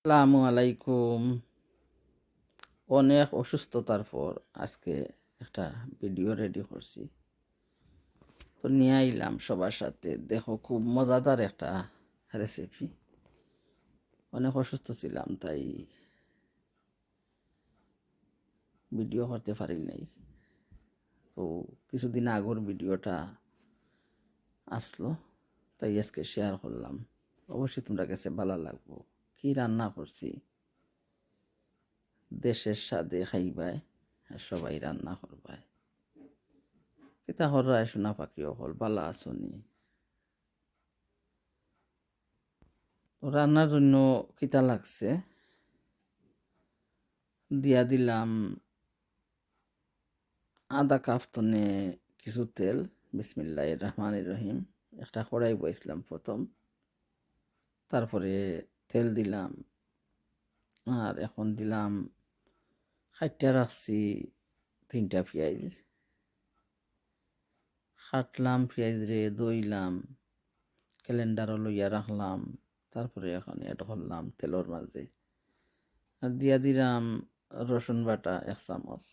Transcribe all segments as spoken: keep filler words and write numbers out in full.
আসসালামু আলাইকুম। অনেক অসুস্থতার পর আজকে একটা ভিডিও রেডি করছি, তো নিয়া আইলাম সবার সাথে। দেখো, খুব মজাদার একটা রেসিপি। অনেক অসুস্থ ছিলাম, তাই ভিডিও করতে পারি নাই। তো কিছুদিন আগর ভিডিওটা আসলো, তাই আজকে শেয়ার করলাম। অবশ্যই তোমরা কাছে ভালা লাগবো। কি রান্না করছি, দেশের স্বাদে খাইবায় আর সবাই রান্না করবায়। কিতা কররায় সোনা পাখি অকল, ভালা আছো নি? তো রান্নার জন্য কিতা লাগছে, দিয়া দিলাম আধা কাপ তনে কিছু তেল। বিসমিল্লাহির রহমানির রহিম। একটা কড়াই বইছিলাম প্রথম, তারপরে তেল দিলাম, আর এখন দিলাম, কাটিয়া রাখছি তিনটা পিয়াইজ। কাটলাম পিয়াইজরে, ধইলাম, ক্যালেন্ডারও লইয়া রাখলাম, তারপরে এখন অ্যাড করলাম তেলর মাঝে। আর দিয়া দিলাম রসুন বাটা এক চামচ,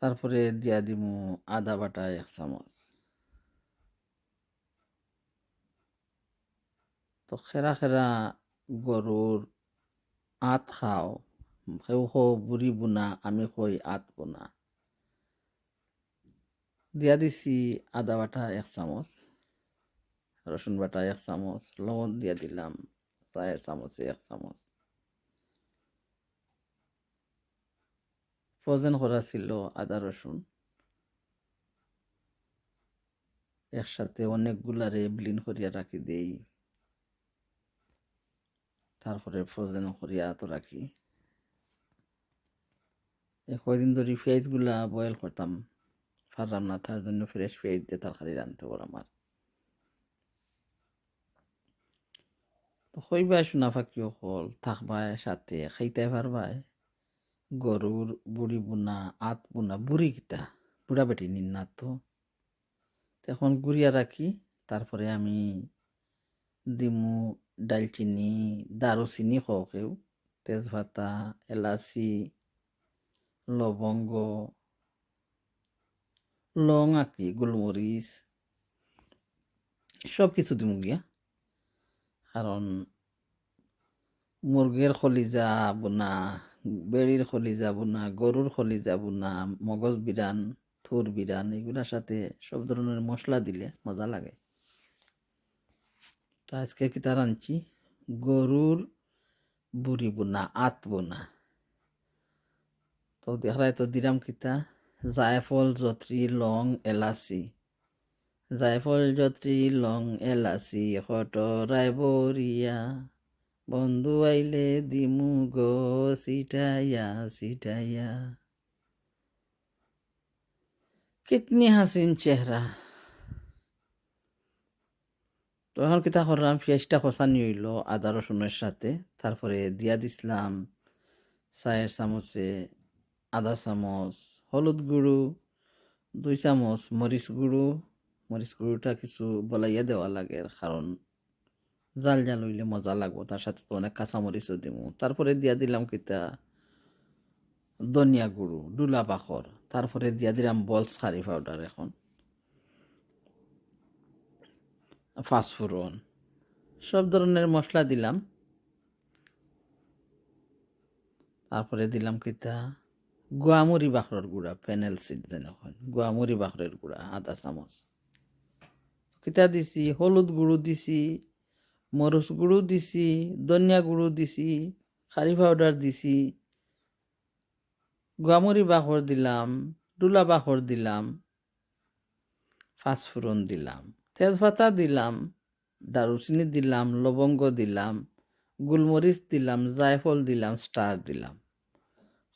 তারপরে দিয়া দিমু আদা বাটা এক চামচ। তো খেরা খেরা গরুর আত খাও, কেউ কও বুড়ি বুনা, আমি কই আত বুনা। দিয়া দিছি আদা বাটা এক চামচ, রসুন বাটা এক চামচ, লবণ দিয়া দিলাম চায়ের চামচে এক চামচ। ফ্রোজেন করা ছিল আদা রসুন, একসাথে অনেকগুলারে ব্লিন করিয়া রাখি দেই, তারপরে ফ্রোজেন করিয়া তো রাখি। এ কয়দিন ধরি পিয়াইজগুলা বয়েল করতাম পারলাম না, তার জন্য ফ্রেশ পিয়াইজ দিয়া তরকারি রানতে অর আমার। তো কইবায় সোনা পাখি অকল, থাকবায় সাথে, খাইতায় পারবায়। গরুর বুড়ি বুনা, আত বুনা, বুড়ি কিতা, বুড়া বেটি নিন না তো। তো এখন গুড়িয়া রাখি, তারপরে আমি দিমু ডালচিনি, দারুচিনি কও কেউ, তেজপাতা, এলাচি, লবঙ্গ, লং আর কি, গোলমরিচ, সব কিছু দিমু গিয়া। কারণ মুরগের কলিজা বুনা, বেড়ির কলিজা বুনা, গরুর কলিজা বুনা, মগজ বিরান, থুর বিরান, এগুলার সাথে সব ধরনের মশলা দিলে মজা লাগে। তো আজকে কিতা রানছি, গরুর বুড়ি বুনা, আত বুনা। তো দেখরায় তো দিলাম কিতা, জায়ফল, জত্রি, লং, এলাচি। জায়ফল, জত্রি, লং, এলাচি, কটরায় বরিয়া। বন্ধু আইলে দিমু গো ছিটাইয়া ছিটাইয়া। কিতনি হাসিন চেহারা। তো এখন কিতা করলাম, পিয়াইজটা কষানি অইলো আদা রসুনের সাথে, তারপরে দিয়া দিছলাম চায়ের চামচে আধা চামচ হলুদ গুঁড়ো, দুই চামচ মরিচ গুঁড়ো। মরিচ গুঁড়োটা কিছু বলাইয়া দেওয়া লাগে, কারণ ঝাল ঝাল অইলে মজা লাগবো, তার সাথে তো অনেক কাঁচা মরিচও দিমু। তারপরে দিয়া দিলাম কিতা, ধনিয়া গুঁড়ো, ডুলা বাখর, তারপরে দিয়া দিলাম বলস কারি পাউডার, এখন পাঁচফোড়ন, সব ধরনের মশলা দিলাম। তারপরে দিলাম কিতা, গুয়ামুরি বাখরর গুঁড়া, ফেনেল সিড যেন কইন, গুয়ামুরি বাখরর গুঁড়া আধা চামচ। কিতা দিছি, হলুদ গুঁড়ো দিছি, মরিচ গুঁড়ো দিছি, ধনিয়া গুঁড়ো দিছি, কারি পাউডার দিছি, গুয়ামুরি বাখর দিলাম, ডুলা বাখর দিলাম, পাঁচফোড়ন দিলাম, তেজপাতা দিলাম, দারুচিনি দিলাম, লবঙ্গ দিলাম, গোলমরিচ দিলাম, জায়ফল দিলাম, স্টার দিলাম।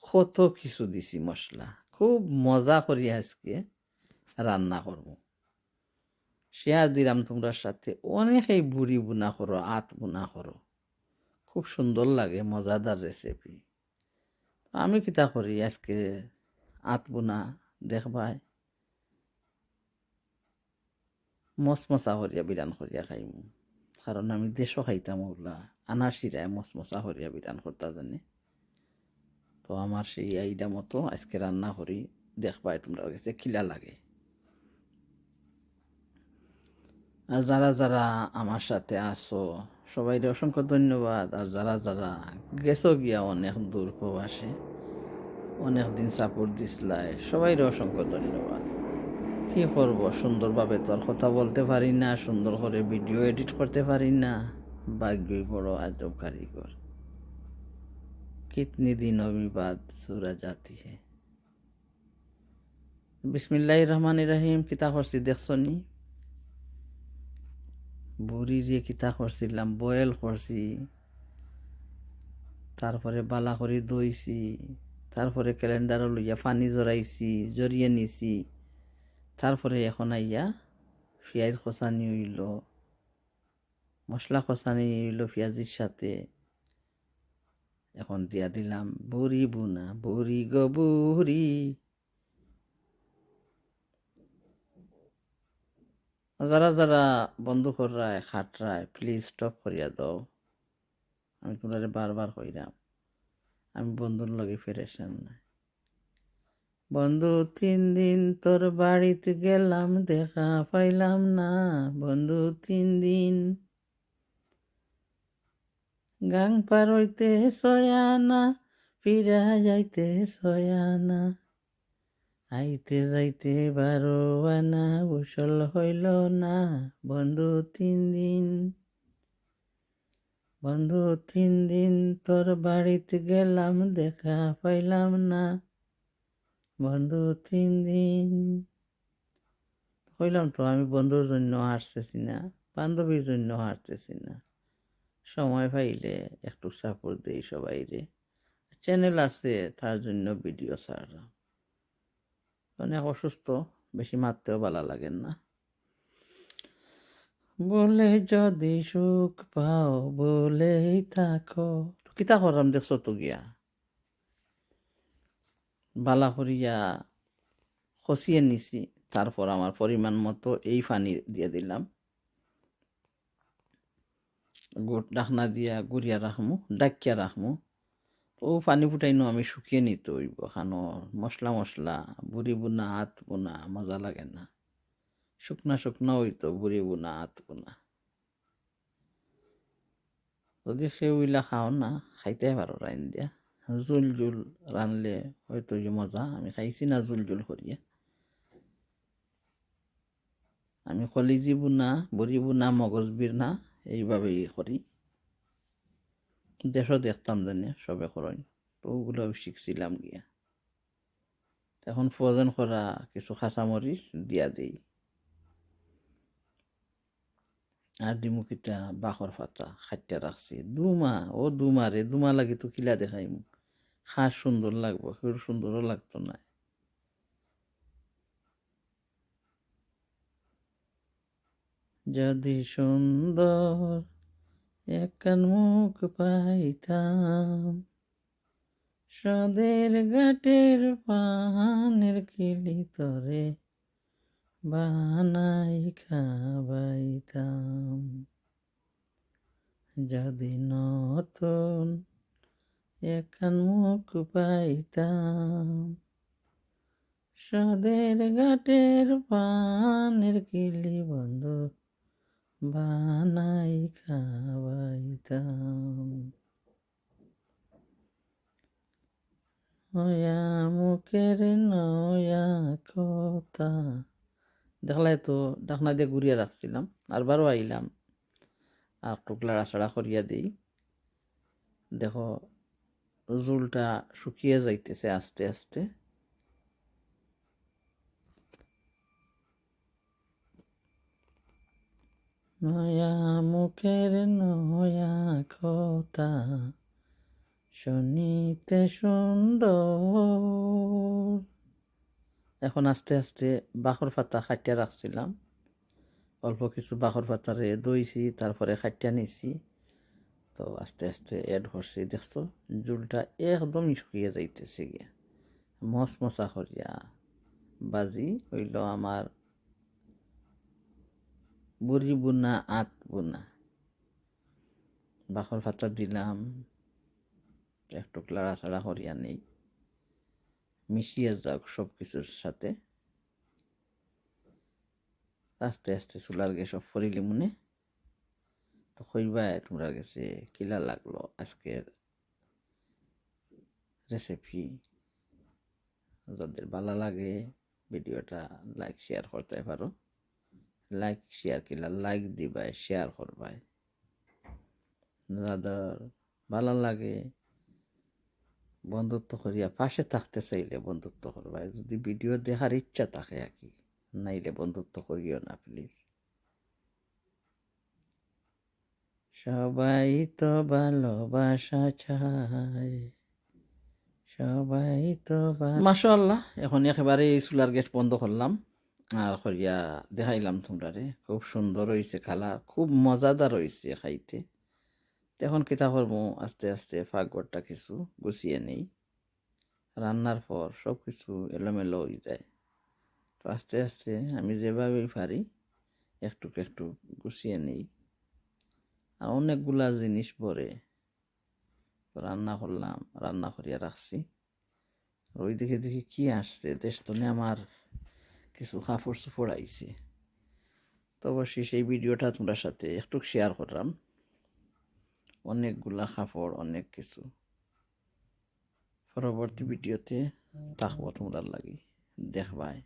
কত কিছু দিছি মশলা। খুব মজা করি আজকে রান্না করমু। শেয়ার দিলাম তোমরার সাথে। অনেকেই বুড়ি বুনা করো, আত বুনা করো, খুব সুন্দর লাগে, মজাদার রেসিপি। তো আমি কিতা করি আজকে, আত বুনা দেখবায়, মচমচা করিয়া বিরান করিয়া খাইমু। কারণ আমি দেশো খাইতাম ওগুলা, আনার শিরায় মচমচা করিয়া বিরান করতা জানি। তো আমার সেই আইডিয়া মতো আজকে রান্না করি, দেখবায় তুমরার গেছে কিলা লাগে। আর যারা যারা আমার সাথে আছো, সবাইরে অসংখ্য ধন্যবাদ। আর যারা যারা গেছো গিয়া অনেক দূর প্রবাসে, অনেক দিন সাপোর্ট দিছলায়, সবাইরে অসংখ্য ধন্যবাদ। কি করব, সুন্দরভাবে তো আর কথা বলতে পারি না, সুন্দর করে ভিডিও এডিট করতে পারি না। ভাগ্যই বড় আজব কারিগর। কিতনি দিন অমি বাদ সুরজ আতি হে। বিসমিল্লাহির রহমানির রহিম। কিতা করছি দেখছো নি? বুড়িরে কিতা করছিলাম, বয়েল করছি, তারপরে বালা করি ধইছি, তারপরে ক্যালেন্ডারো লইয়া পানি জড়াইছি, জড়িয়ে নিছি, তারপরে এখন আইয়া পিয়াজ কষানি অইলো, মশলা কষানি অইলো পিয়াজির সাথে। এখন দিয়া দিলাম বুড়ি বুনা, বুড়ি গো বুড়ি। যারা যারা বন্ধ কররায়, খাটরায়, প্লিজ স্টপ করিয়া দাও। আমি তুমরারে বারবার কইরাম, আমি বন্ধুর লগে পেরেশান না। বন্ধু, তিন দিন তোর বাড়িত গেলাম, দেখা পাইলাম না। বন্ধু, তিন দিন গাং পার অইতে ছয় আনা, ফিরা যাইতে ছয় আনা, আইতে যাইতে বারো আনা, উসল হইল না। বন্ধু, তিন দিন, বন্ধু, তিন দিন তোর বাড়িত গেলাম, দেখা পাইলাম না। বন্ধু, তিন দিন। কইলাম তো, আমি বন্ধুর জন্য হারতেছি না, বান্ধবীর জন্য হারতেছি না। সময় পাইলে একটু সাপোর্ট দেই সবাইরে। চ্যানেল আছে, তার জন্য ভিডিও ছাড়লাম। অনেক অসুস্থ, বেশি মাততেও বালা লাগের না। বলে যদি সুখ পাও, বলেই থাকো। তো কিতা করলাম দেখছো তো গিয়া? বালা করিয়া কষিয়ে নিছি, তারপর আমার পরিমাণ মতো এই পানি দিয়া দিলাম। গু-, ঢাকনা দিয়া গুড়িয়া রাখমু, ডাকিয়া রাখমু। তো পানি ফুটাইনো আমি শুকিয়ে নিতে অইবো, কারণ মশলা মশলা, বুড়ি বুনা, আত বুনা, মজা লাগে না। শুকনা শুকনা অইতো বুড়ি বুনা, আত বুনা। যদি কেউ ইলা খাও না, খাইতে পারো রাইন দিয়া। জুল জুল রানলে হয়তো যে মজা, আমি খাইছি না জুল জুল করিয়া। আমি কলিজি বুনা, বড়ি বুনা, মগজ বির না, এইভাবেই করি। দেশো দেখতাম জানি সবে করইন, তো ওগুলাও শিখছিলাম গিয়া। এখন ফ্রোজেন করা কিছু কাঁচামরিচ দিয়া দেই। আর দিমু কিতা বাখর পাতা কাটিয়া রাখছি। দুমা, ও দুমা রে, দুমা লাগি তো কিলা দেখাইমু। খাস সুন্দর লাগবো, কেউর সুন্দরও লাগতো না। যদি সুন্দর একখান মুখ পাইতাম, সদের ঘাটের পানের কিলি তোরে বানাই খাবাইতাম। যদি নতুন একখান মুখ পাইতাম, সদের ঘাটের পানের কিলি বন্ধু বানাই খাবাইতাম। নয়া মুখের নয়া কথা। দেখলাই তো, ঢাকনা দিয়া গুড়িয়া রাখছিলাম, আর বারো আইলাম, আর টুকলা আছাড়া করিয়া দেই। দেখো, ঝুলটা শুকিয়ে যাইতেছে আস্তে আস্তে। নয়া মুখের নয়া কথা শুনিতে সুন্দর। এখন আস্তে আস্তে বাখর পাতা কাটিয়া রাখছিলাম, অল্প কিছু বাখর পাতারে ধইছি, তারপরে কাটিয়া নিছি। তো আস্তে আস্তে অ্যাড করছি, দেখছো ঝুলটা একদমই শুকিয়ে যাইতেছে গিয়া। মচমচা করিয়া বাজি অইলো আমার বুড়ি বুনা, আত বুনা। বাখর পাতা দিলাম, একটু লাড়াচাড়া করিয়া নেই, মিশিয়া যাউক সব কিছুর সাথে। আস্তে আস্তে চুলার গ্যাস অফ করিলিমুনে। তো কইবায় তুমরার গেছে কিলা লাগলো আজকের রেসিপি। যাদের ভালা লাগে ভিডিওটা লাইক শেয়ার করতায় পারো। লাইক শেয়ার কিলা, লাইক দিবায়, শেয়ার করবায়। যাদের ভালা লাগে বন্ধুত্ব করিয়া পাশে থাকতে চাইলে বন্ধুত্ব করবায়, যদি ভিডিও দেখার ইচ্ছা থাকে আর কি, নাইলে বন্ধুত্ব করিও না প্লিজ। সবাই তো ভালোবাসা চায়, সবাই তো ভা- মাশাআল্লাহ, এখন একেবারে এই চুলার গ্যাস বন্ধ করলাম আর করিয়া দেখাইলাম তুমরারে। খুব সুন্দর অইছে কালার, খুব মজাদার অইছে খাইতে। তো এখন কিতা করমু, আস্তে আস্তে পাকঘরটা কিছু গুছিয়ে নেই। রান্নার পর সব কিছু এলোমেলো অই যায়। তো আস্তে আস্তে আমি যেভাবেই পারি একটুক একটুক গুছিয়ে নেই। আর অনেকগুলা জিনিস ভরে তো রান্না করলাম, রান্না করিয়া রাখছি। আর ওই দিকে দেখি কি আসছে, দেশ তনে আমার কিছু কাপড় চোপড় আইছে। তো অবশ্যই সেই ভিডিওটা তুমরার সাথে একটু শেয়ার করলাম। অনেকগুলা কাপড়, অনেক কিছু। পরবর্তী ভিডিওতে থাকবো তুমরার লাগি, দেখবায়।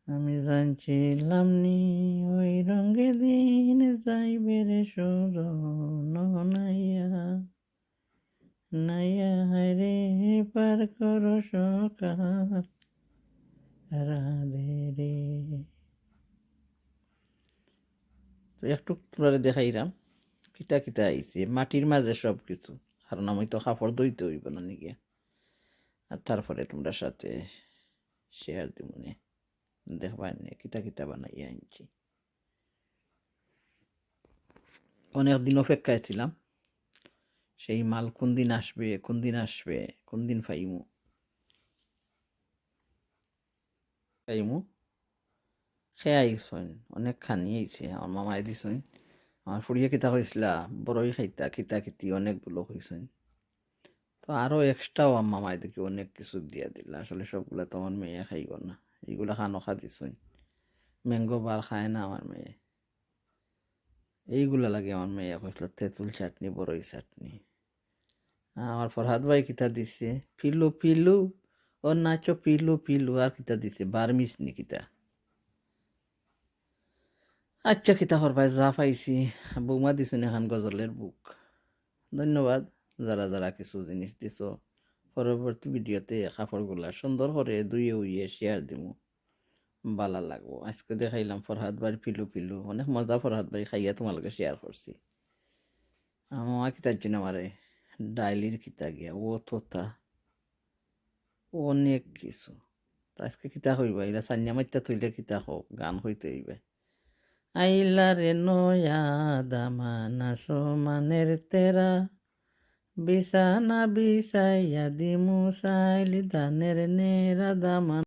আমি জানছিলাম নি ওই রঙে দিন যাইবে রে সজন নাইয়া, নাইয়া হায় রে পার করো সকাল রাধে রে। তো একটু তুমরারে দেখাইরাম কিতা কিতা আইছে মাটির মাঝে সব কিছু, কারণ আমি তো কাপড় ধইতে অইবো না নিকে। আর তারপরে তুমরার সাথে শেয়ার দিমুনে, দেখবায় নে কিতা কিতা বানাইয়া আনছি। অনেক দিন অপেক্ষায় ছিলাম, সেই মাল কোন দিন আসবে, কোন দিন আসবে, কোন দিন পাইমু, পাইমু। খেয়ে আইছইন, অনেক খানি আইছে, আমার মামায় দিছইন। আমার ফুড়িয়ে কিতা কইছিলা, বড়ই খাইতা, কিতা কিতি অনেকগুলো কইছইন। তো আরও এক্সট্রাও আমার মামায় দেখি অনেক কিছু দিয়া দিলা। আসলে সবগুলা তো আমার মেয়ে খাইব না, এইগুলা খানো খা দিছইন। ম্যাঙ্গো বার খায় না আমার মেয়ে। এইগুলা লাগে আমার মেয়ে কইছিল তেঁতুল চাটনি, বড়ই চাটনি। আমার ফরহাদ ভাই কিতা দিছে, পিলু পিলু, ও নাচো পিলু পিলু, আর কিতা দিছে, বার্মিস নি কিতা। আচ্ছা, কিতা করবায়, যা পাইছি। বৌমা দিছইন এখান গজলের বুক। ধন্যবাদ যারা যারা কিছু জিনিস দিছো। পরবর্তী ভিডিওতে কাপড়গুলা সুন্দর করে ধুইয়ে উইয়ে শেয়ার দিমু, বালা লাগবো। আজকে দেখাইলাম ফরহাদ ভাইর পিলু পিলু, অনেক মজা ফরহাদ ভাই খাইয়া তোমার লগে শেয়ার করছি। আমার মামা কিতার জন্য আমারে ডাইলির কিতা গিয়া, ও তোতা, অনেক কিছু। তো আজকে কিতা কইবা, ইলা সান্নিয়া মাইত্তা থইলে কিতা কও, গান কইতে অইবে। আইলা রে নয়া দামান আসমানের তেরা, বিছানা বিছাইয়া দিমু চাইল ধানের নেরা দামান।